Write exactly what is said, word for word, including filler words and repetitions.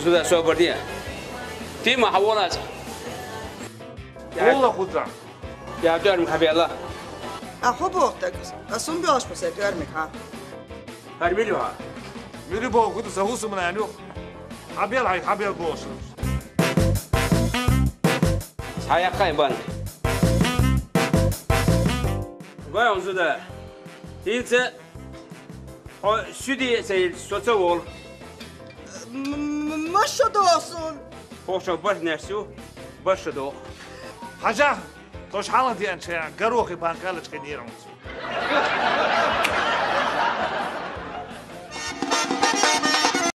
Зуда, собар де. Тима, хьавола цӀа. Вола, хӀанз. Я доьрмиг хьабелла. А хӀун боху дагас? А сум боьлуш бу сан доьрмиг, хьа? ХӀара мила ю хьан? Мила ю боху, хӀун ду, сан хӀусамнана ю. Хьабел хьай, хьабел бохуш. Хьаяккхай бан. Гой хьуна, Зуда. ХӀинца хьо суьде а ца йиллича, со ца волу. М-, м-, м-, маша досун. ХӀокху чохь бархӀ нерс ю, бархӀ шу доху. Хьажахь, тхо хьалха деанчохь горохи банка лачкъийнера хьуна.